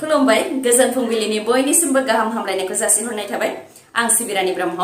खुलुमबाय गोजोन फुंबिलिनि बयनिसिमबो गाहाम हामलायनायखौ जासिहरनाय थाबाय आं सिबिरानि ब्रह्म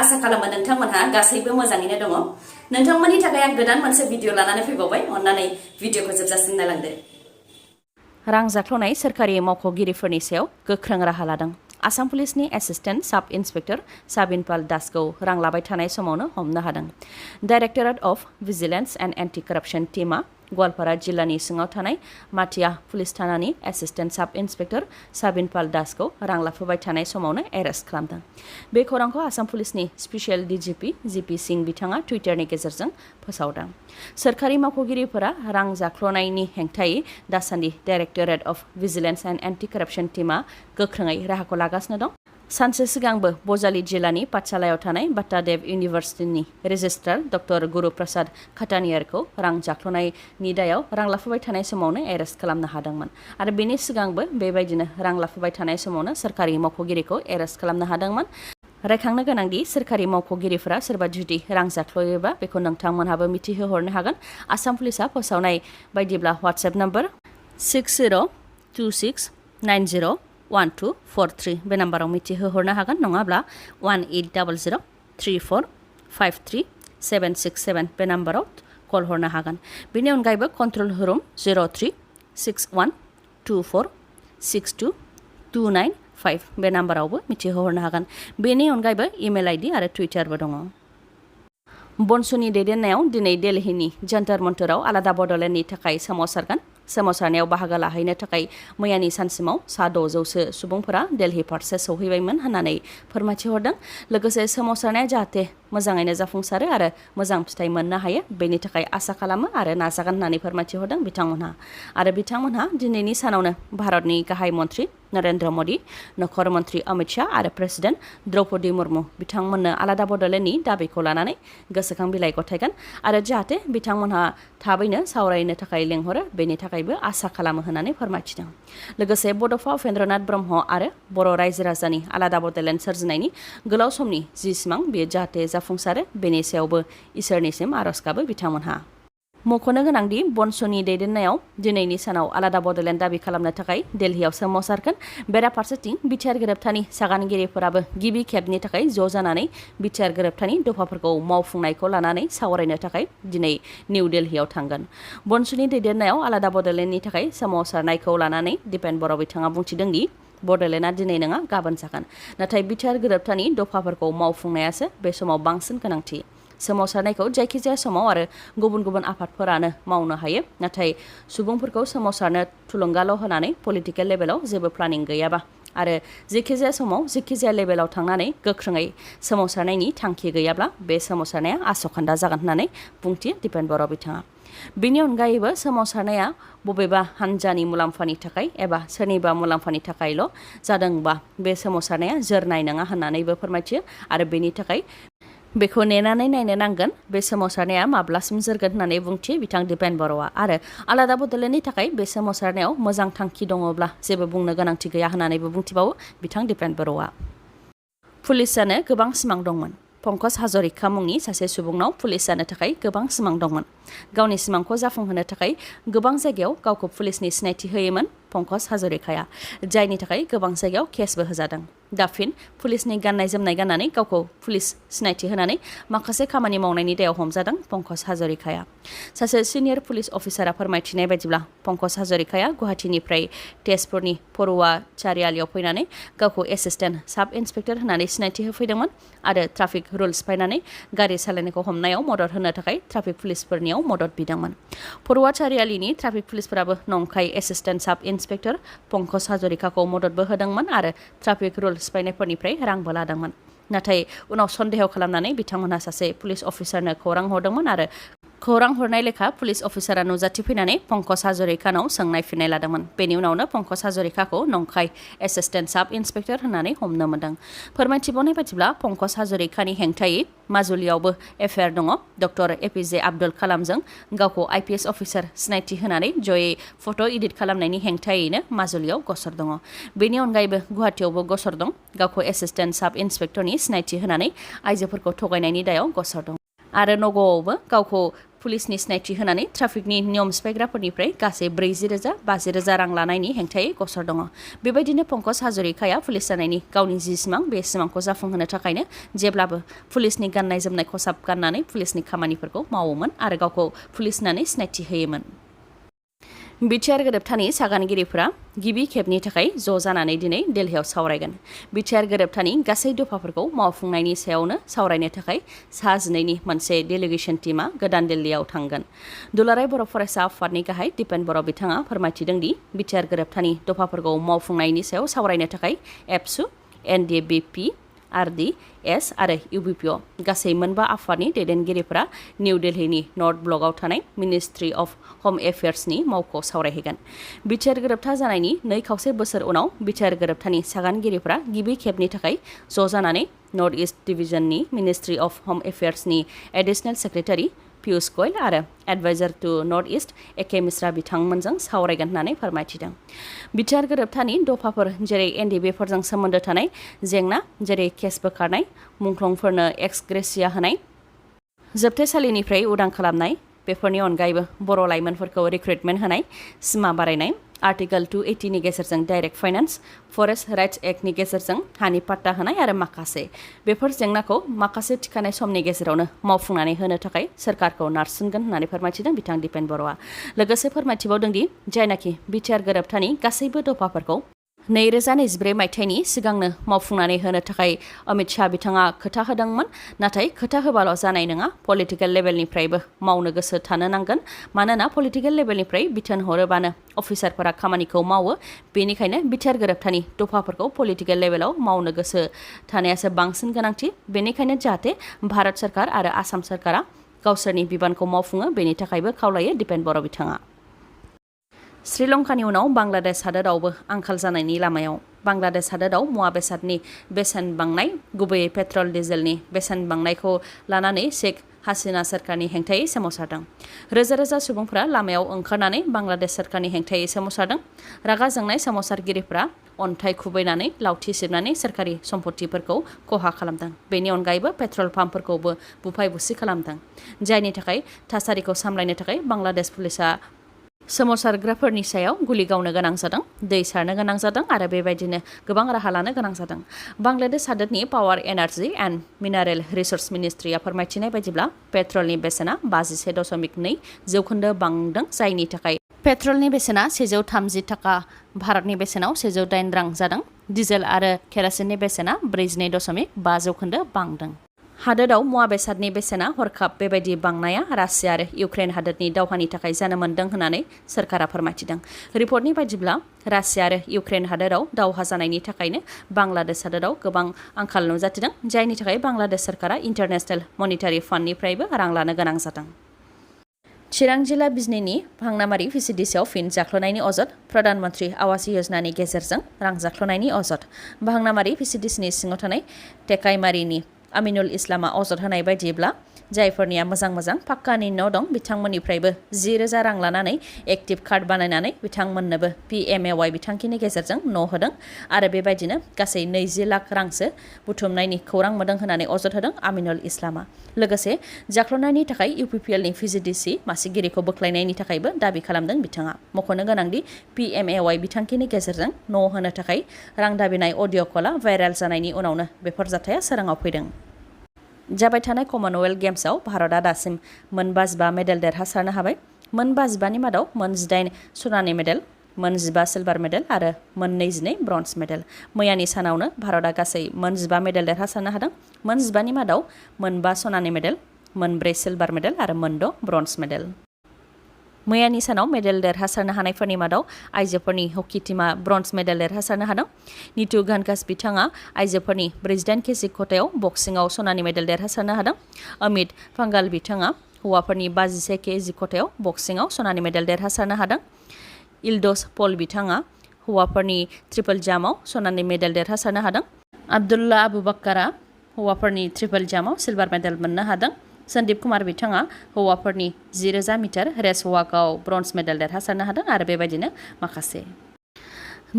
आसा खालामो नोंथांमोनहा गासैबो मोजाङैनो दङ नोंथांमोननि थाखाय आं गोदान मोनसे भिडिअ लानानै फैबावबाय अन्नानै भिडिअखौ जोबजासिम नायलांदो रां जाख्ल'नाय सोरखारि मावख'गिरिफोरनि सायाव गोख्रों राहा लादों आसाम पुलिसनि एसिस्टेन्ट साब इन्सपेक्टर साबिनपाल दासखौ रां लाबाय थानाय समावनो हमनो हादों directorate of vigilance and anti कराप्शन टीमा गवालपारा जिल्लानि सिङाव थानाय माटिया पुलिस थानानि एसिस्टेन्ट साब इन्सपेक्टर साबिनपाल दासखौ रां लाफुबाय थानाय समावनो एरेस्ट खालामदों बे खौरांखौ आसाम पुलिसनि स्पेसियेल डिजिपि जिपि सिंह बिथाङा टुइटारनि गेजेरजों फोसावदों सोरखारि मावख'गिरिफोरा रां जाख्ल'नायनि हेंथायै दासान्दि directorate of vigilance and anti कराप्शन टीमा गोख्रोङै राहाखौ लागासिनो दं सानसे सिगांबो बजालि जिल्लानि पाठशालायाव थानाय बाट्टादेव इउनिभार्सिटिनि रेजिस्ट्रार डक्टर गुरु प्रसाद खाटानियारखौ रां जाख्ल'नायनि दायाव रां लाफुबाय थानाय समावनो एरेस्ट खालामनो हादोंमोन आरो बेनि सिगांबो बेबायदिनो रां लाफुबाय थानाय समावनो सोरखारि मावख'गिरिखौ एरेस्ट खालामनो हादोंमोन रायखांनो गोनांदि सोरखारि मावख'गिरिफोरा सोरबा जुदि रां जाख्ल'योबा बेखौ नोंथांमोनहाबो मिथिहोहरनो हागोन आसाम पुलिसा फोसावनाय बायदिब्ला वाट्सएप नम्बर 6026901243 बे नाम्बाराव मिथिहोहरनो हागोन नङाब्ला 180034533767 बे नाम्बाराव कल हरनो हागोन बेनि अनगायैबो कन्ट्रोल रुम 0361246229 बे नाम्बारावबो मिथिहोहरनो हागोन बेनि अनगायैबो इमेल आइडि आरो टुइटारबो दङ बन्सुनि दैदेननायाव दिनै दिल्लीनि जन्तर मन्तराव आलादा बड'लेण्डनि थाखाय सोमावसारगोन सोमावसारनायाव बाहागो लाहैनो थाखाय मैयानि सानसिमाव 600 सुबुंफोरा दिल्ली फारसे सौहैबायमोन होननानै फोरमायथि हरदों लोगोसे सोमावसारनाया जाहाथे मोजाङैनो जाफुंसारो आरो मोजां फिथाइ मोननो हायो बेनि थाखाय आसा खालामो आरो नाजागोन होननानै फोरमायथि हरदों बिथांमोनहा दिनैनि सानावनो भारतनि गाहाय मन्त्रि नरेन्द्र मदि नखर मन्त्रि अमित शाह आरो प्रेसिडेन्ट द्रौपदी मुर्मु बिथांमोननो आलादा बड'लेण्डनि दाबिखौ लानानै गोसोखां बिलाइ गथायगोन आरो जाहाथे बिथांमोनहा थाबैनो सावरायनो थाखाय लेंहरो बेनि थाखायबो आसा खालामो होननानै फोरमायथिदों लोगोसे बड'फा उपेन्द्रनाथ ब्रह्म आरो बर' रायजो राजानि आलादा बड'लेण्ड सोरजिनायनि गोलाव समनि जि सिमां बेयो जाहाथे जाफुंसारो बेनि सायावबो इसोरनिसिम आरज गाबो बिथांमोनहा मख'नो गोनांदि बन्सुनि दैदेननायाव दिनैनि सानाव आलादा बड'लेण्ड दाबि खालामनो थाखाय दिल्लीयाव सोमावसारगोन बेराफारसेथिं बिटिआर गोरोबथानि सागानगिरिफोराबो गिबि खेबनि थाखाय ज' जानानै बिटिआर गोरोबथानि दफाफोरखौ मावफुंनायखौ लानानै सावरायनो थाखाय दिनै निउ दिल्लीयाव थांगोन बन्सुनि दैदेननायाव आलादा बड'लेण्डनि थाखाय सोमावसारनायखौ लानानै दिपेन बर' बिथाङा बुंथिदों दि बड'लेण्डआ दिनै नङा गाबोन जागोन नाथाय बिटिआर गोरोबथानि दफाफोरखौ मावफुंनायासो बे समाव बांसिन गोनांथि सोमावसारनायखौ जायखिजाया समाव आरो गुबुन गुबुन आफादफोरानो मावनो हायो नाथाय सुबुंफोरखौ सोमावसारनो थुलुंगाल' होनानै पलिटिकेल लेभेलाव जेबो प्लानिं गैयाबा आरो जेखिजाया समाव जेखिजाया लेभेलाव थांनानै गोख्रोङै सोमावसारनायनि थांखि गैयाब्ला बे सोमावसारनाया आसखान्दा जागोन होननानै बुंथियो दिपेन बर' बिथाङा बेनि अनगायैबो सोमावसारनाया बबेबा हान्जानि मुलाम्फानि थाखाय एबा सोरनिबा मुलाम्फानि थाखायल' जादोंबा बे सोमावसारनाया जोरनाय नङा होननानैबो फोरमायथियो आरो बेनि थाखाय बेखौ नेनानै नायनो नांगोन बे सोमावसारनाया माब्लासिम जोरगोन होननानै बुंथियो बिथां दिपेन बर'आ आरो आलादा बड'लेण्डनि थाखाय बे सोमावसारनायाव मोजां थांखि दङब्ला जेबो बुंनो गोनांथि गैया होननानैबो बुंथिबावो बिथां दिपेन बर'आ पुलिस जानो गोबां सिमां दंमोन पंकज हाजरिका मुंनि सासे सुबुंनाव पुलिस जानो थाखाय गोबां सिमां दंमोन गावनि सिमांखौ जाफुंहोनो थाखाय गोबां जायगायाव गावखौ पुलिसनि सिनायथि होयोमोन पंकज हाजरिकाया जायनि थाखाय गोबां जायगायाव केसबो होजादों दा फिन पुलिसनि गाननाय जोमनाय गाननानै गावखौ पुलिस सिनायथि होनानै माखासे खामानि मावनायनि दायाव हमजादों पंकज हाजरिकाया सासे सिनियर पुलिस अफिसारा फोरमायथिनाय बायदिब्ला पंकज हाजरिकाया गुवाहाटीनिफ्राय तेजपुरनि फरुवा चारियालियाव फैनानै गावखौ एसिस्टेन्ट साब इन्सपेक्टर होननानै सिनायथि होफैदोंमोन आरो ट्राफिक रुल्स बायनानै गारि सालायनायखौ हमनायाव मदद होनो थाखाय ट्राफिक पुलिसफोरनियाव मदद बिदोंमोन फरुवा चारियालिनि ट्राफिक पुलिसफोराबो नंखाय एसिस्टेन्ट साब इन्सपेक्टर पंकज हाजरिकाखौ मददबो होदोंमोन आरो ट्राफिक रुल सिफायनायफोरनिफ्राय रांबो लादोंमोन नाथाय उनाव सन्देह खालामनानै बिथांमोनहा सासे पुलिस अफिसारनो खौरां हरदोंमोन आरो खौरां हरनाय लेखा पुलिस अफिसारा नुजाथिफैनानै पंकज हाजरिकानाव सोंनाय फिननाय लादोंमोन बेनि उनावनो पंकज हाजरिकाखौ नंखाय एसिस्टेन्ट साब इन्सपेक्टर होननानै हमनो मोन्दों फोरमायथिबावनाय बायदिब्ला पंकज हाजरिकानि हेंथायै माजुलियावबो एफआइआर दङ डक्टर एपिजे आब्दुल कालामजों गावखौ आइपिएस अफिसार सिनायथि होनानै जयै फट' इडिट खालामनायनि हेंथायैनो माजुलियाव गसर दङ बेनि अनगायैबो गुवाहाटीयावबो गसर दं गावखौ एसिस्टेन्ट साब इन्सपेक्टरनि सिनायथि होनानै आइजोफोरखौ थगायनायनि दायाव गसर दं आरो नगावआवबो गावखौ पुलिसनि सिनायथि होनानै ट्राफिकनि नियम सिफायग्राफोरनिफ्राय गासै 40,000-50,000 रां लानायनि हेंथायै गसर दङ। बेबायदिनो पंकज हाजरिकाया पुलिस जानायनि गावनि जि सिमां बे सिमांखौ जाफुंहोनो थाखायनो जेब्लाबो पुलिसनि गाननाय जोमनाय खसाब गाननानै पुलिसनि खामानिफोरखौ मावोमोन आरो गावखौ पुलिस होननानै सिनायथि होयोमोन। बिटिआर गोरोबथानि सागानगिरिफोरा गिबि खेबनि थाखाय ज' जानानै दिनै दिल्लीयाव सावरायगोन। बिटिआर गोरोबथानि गासै दफाफोरखौ मावफुंनायनि सायावनो सावरायनो थाखाय सा 12नि मोनसे डेलिगेसन टीमा गोदान दिल्लीयाव थांगोन। दुलाराय बर' फरायसा आफादनि गाहाय दिपेन बर' बिथाङा फोरमायथिदों दि बिटिआर गोरोबथानि दफाफोरखौ मावफुंनायनि सायाव सावरायनो थाखाय एबसु, एनडिबिपि, आरडिएस आरो इउबिपिअ गासै मोनबा आफादनि दैदेनगिरिफोरा निउ दिल्लीनि नर्थ ब्लकआव थानाय मिनिस्ट्रि अफ हम एफेयार्सनि मावख'आव सावरायहैगोन। बिटिआर गोरोबथा जानायनि 2.5 बोसोर उनाव बिटिआर गोरोबथानि सागानगिरिफोरा गिबि खेबनि थाखाय ज' जानानै नर्थ इस्ट डिभिजननि मिनिस्ट्रि अफ हम एफेयार्सनि एडिशनेल सेक्रेटारि पियुष गोयल आरो एडभाइजार टु नर्थ इस्ट एके मिश्रा बिथांमोनजों सावरायगोन होननानै फोरमायथिदों। बिटिआर गोरोबथानि दफाफोर जेरै एनडिबिफोरजों सोमोन्दो थानाय जेंना जेरै केस बोखारनाय, मुंख्लंफोरनो एक्स ग्रेसिया होनाय, जोबथेसालिनिफ्राय उदां खालामनाय, बेफोरनि अनगायैबो बर' लाइमोनफोरखौ रिक्रुटमेन्ट होनाय, सिमा बारायनाय, आर्टिकल 280 नि गेजेरजों डाइरेक्ट फाइनान्स, फरेस्ट राइट्स एक्टनि गेजेरजों हानि पाट्टा होनाय आरो माखासे बेफोर जेंनाखौ माखासे थिखानाय समनि गेजेरावनो मावफुंनानै होनो थाखाय सोरखारखौ नारसिनगोन होननानै फोरमायथिदों बिथां दिपेन बर'आ। लोगोसे फोरमायथिबावदों दि जायनाखि बिटिआर गोरोबथानि गासैबो दफाफोरखौ 2024 मायथाइनि सिगांनो मावफुंनानै होनो थाखाय अमित शाह बिथाङा खोथा होदोंमोन। नाथाय खोथा होबाल' जानाय नङा, पलिटिकेल लेभेलनिफ्रायबो मावनो गोसो थानो नांगोन। मानोना पलिटिकेल लेभेलनिफ्राय बिथोन हरोबानो अफिसारफोरा खामानिखौ मावो। बेनिखायनो बिटिआर गोरोबथानि दफाफोरखौ पलिटिकेल लेभेलाव मावनो गोसो थानायासो बांसिन गोनांथि। बेनिखायनो जाहाथे भारत सरकार आरो आसाम सरकारा गावसोरनि बिबानखौ मावफुङो बेनि थाखायबो खावलायो दिपेन बर' बिथाङा। श्रीलंकानि उनाव बांलादेश हादोरावबो आंखाल जानायनि लामायाव। बांलादेश हादोराव मुवा बेसादनि बेसेन बांनाय, गुबैयै पेट्रल डिजेलनि बेसेन बांनायखौ लानानै शेख हासिना सरकारनि हेंथायै सोमावसारदों। रोजा रोजा सुबुंफोरा लामायाव ओंखारनानै बांलादेश सरकारनि हेंथायै सोमावसारदों। रागा जोंनाय सोमावसारगिरिफोरा अन्थाइ खुबैनानै, लावथि सिबनानै सोरखारि सम्पतिफोरखौ खहा खालामदों। बेनि अनगायैबो पेट्रल पाम्पफोरखौबो बुफाय बुसि खालामदों। जायनि थाखाय थासारिखौ सामलायनो थाखाय बांलादेश पुलिसा सोमावसारग्राफोरनि सायाव गुलि गावनो गोनां जादों, दै सारनो गोनां जादों आरो बेबायदिनो गोबां राहा लानो गोनां जादों। बांलादेश हादोरनि power energy and mineral resources मिनिस्ट्रिया फोरमायथिनाय बायदिब्ला पेट्रलनि बेसेना 57.2 जौखोन्दो बांदों, जायनि थाखाय पेट्रलनि बेसेना 130 थाखा, भारतनि बेसेनाव 108 रां जादों। डिजेल आरो केरासिननि बेसेना 42.5 जौखोन्दो बांदों। हादोराव मुवा बेसादनि बेसेना हरखाब बेबायदि बांनाया रासिया आरो इउक्रेन हादोरनि दावहानि थाखाय जानो मोन्दों होननानै सोरखारा फोरमायथिदों। रिपर्टनि बायदिब्ला रासिया आरो इउक्रेन हादोराव दावहा जानायनि थाखायनो बांलादेश हादोराव गोबां आंखाल नुजाथिदों, जायनि थाखाय बांलादेश सोरखारा इन्टारनेशनेल मनिटारि फान्डनिफ्रायबो रां लानो गोनां जादों। चिरां जिल्ला बिजनीनि भांनामारि भिसिडिसिआव फिन जाख्ल'नायनि अजद, प्रधान मन्त्रि आवास योजनानि गेजेरजों रां जाख्ल'नायनि अजद। भांनामारि भिसिडिसिनि सिङाव थानाय टेकाइमारिनि आमिनुल इस्लामा अजद होनाय बायदिब्ला जायफोरनिया मोजां पाक्कानि न' दं बिथांमोननिफ्रायबो 10,000 रां लानानै एक्टिभ कार्ड बानायनानै बिथांमोननोबो PMAY बिथांखिनि गेजेरजों न' होदों आरो बेबायदिनो गासै 20 लाख रांसो बुथुमनायनि खौरां मोनदों होननानै अजद होदों आमिनुल इस्लामा। लोगोसे जाख्ल'नायनि थाखाय UPPLनि VGDC मासिगिरिखौ बोख्लायनायनि थाखायबो दाबि खालामदों बिथाङा। मख'नो गोनांदि PMAY बिथांखिनि गेजेरजों न' होनो थाखाय रां दाबिनाय अडिअ कलआ भाइरेल जानायनि उनावनो बेफोर जाथाया सोराङाव फैदों। जाबाय थानाय कमनवेल्थ गेम्सआव भारतआ दासिम मोन 55 मेडेल देरहासारनो हाबाय। मोन 55नि मादाव मोन 18 सनानि मेडेल, मोन 15 सिलभार मेडेल आरो मोन 22 ब्रन्ज मेडेल। मैयानि सानावनो भारतआ गासै मोन 15 मेडेल देरहासारनो हादों। मोन 15नि मादाव मोन 5 सनानि मेडेल, मोन 4 सिलभार मेडेल आरो मोन 6 ब्रन्ज मेडेल। मैयानि सानाव मेडेल देरहासारनो हानायफोरनि मादाव आइजोफोरनि हकी टीमा ब्रन्ज मेडेल देरहासारनो हादों। नीतू घनघास बिथाङा आइजोफोरनि 48 केजि खथायाव बक्सिंआव सनानि मेडेल देरहासारनो हादों। अमित पांगाल बिथाङा हौवाफोरनि 51 केजि खथायाव बक्सिंआव सनानि मेडेल देरहासारनो हादों। इल्दोस पल बिथाङा हौवाफोरनि ट्रिपल जाम्पआव सनानि मेडेल देरहासारनो हादों। आब्दुल्ला अबुबक्करा हौवाफोरनि ट्रिपल जाम्पआव सिलभार मेडेल मोननो हादों। सन्दीप कुमार बिथाङा हौवाफोरनि 10,000 मिटार रेस वाकआव ब्रन्ज मेडेल देरहासारनो हादों आरो बेबायदिनो माखासे।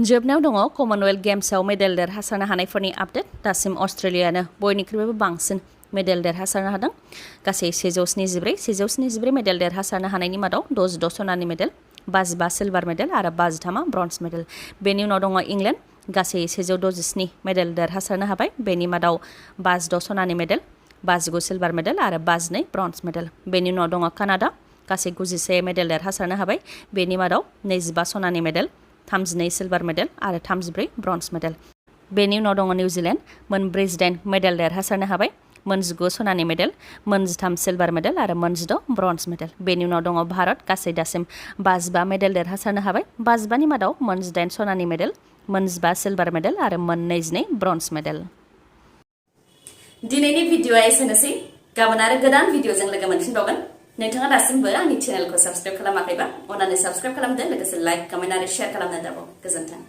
जोबनायाव दङ कमनवेल्थ गेम्सआव मेडेल देरहासारनो हानायफोरनि आपडेट। दासिम अस्ट्रेलियानो बयनिख्रुइबो बांसिन मेडेल देरहासारनो हादों गासै 174 मेडेल देरहासारनो हानायनि मादाव 62 सनानि मेडेल 55 सिलभार मेडेल आरो 53 ब्रन्ज मेडेल बेनि उनाव दङ इंलेन्ड गासै 167 मेडेल देरहासारनो हाबाय बेनि मादाव 52 सनानि मेडेल 59 सिलभार मेडेल आरो 52 ब्रन्ज मेडेल बेनि उनाव दङ कानाडा गासै 91 मेडेल देरहासारनो हाबाय बेनि मादाव 25 सनानि मेडेल 32 सिलभार मेडेल आरो 34 ब्रन्ज मेडेल बेनि उनाव दङ निउजिलेण्ड मोन 48 मेडेल देरहासारनो हाबाय 19 सनानि मेडेल 13 सिलभार मेडेल आरो 16 ब्रन्ज मेडेल बेनि उनाव दङ भारत गासै दासिम 55 मेडेल देरहासारनो हाबाय 55 नि मादाव 18 सनानि मेडेल 15 सिलभार मेडेल आरो 22 ब्रन्ज मेडेल दिनैनि भिडिअआ एसेनोसै गाबोन आरो गोदान भिडिअजों लोगो मोनफिनबावगोन नोंथाङा दासिमबो आंनि चेनेलखौ साबस्क्राइब खालामाखैबा अन्नानै साबस्क्राइब खालामदो लोगोसे लाइक कमेन्ट आरो शेयार खालामनो दाबाव गोजोन्थों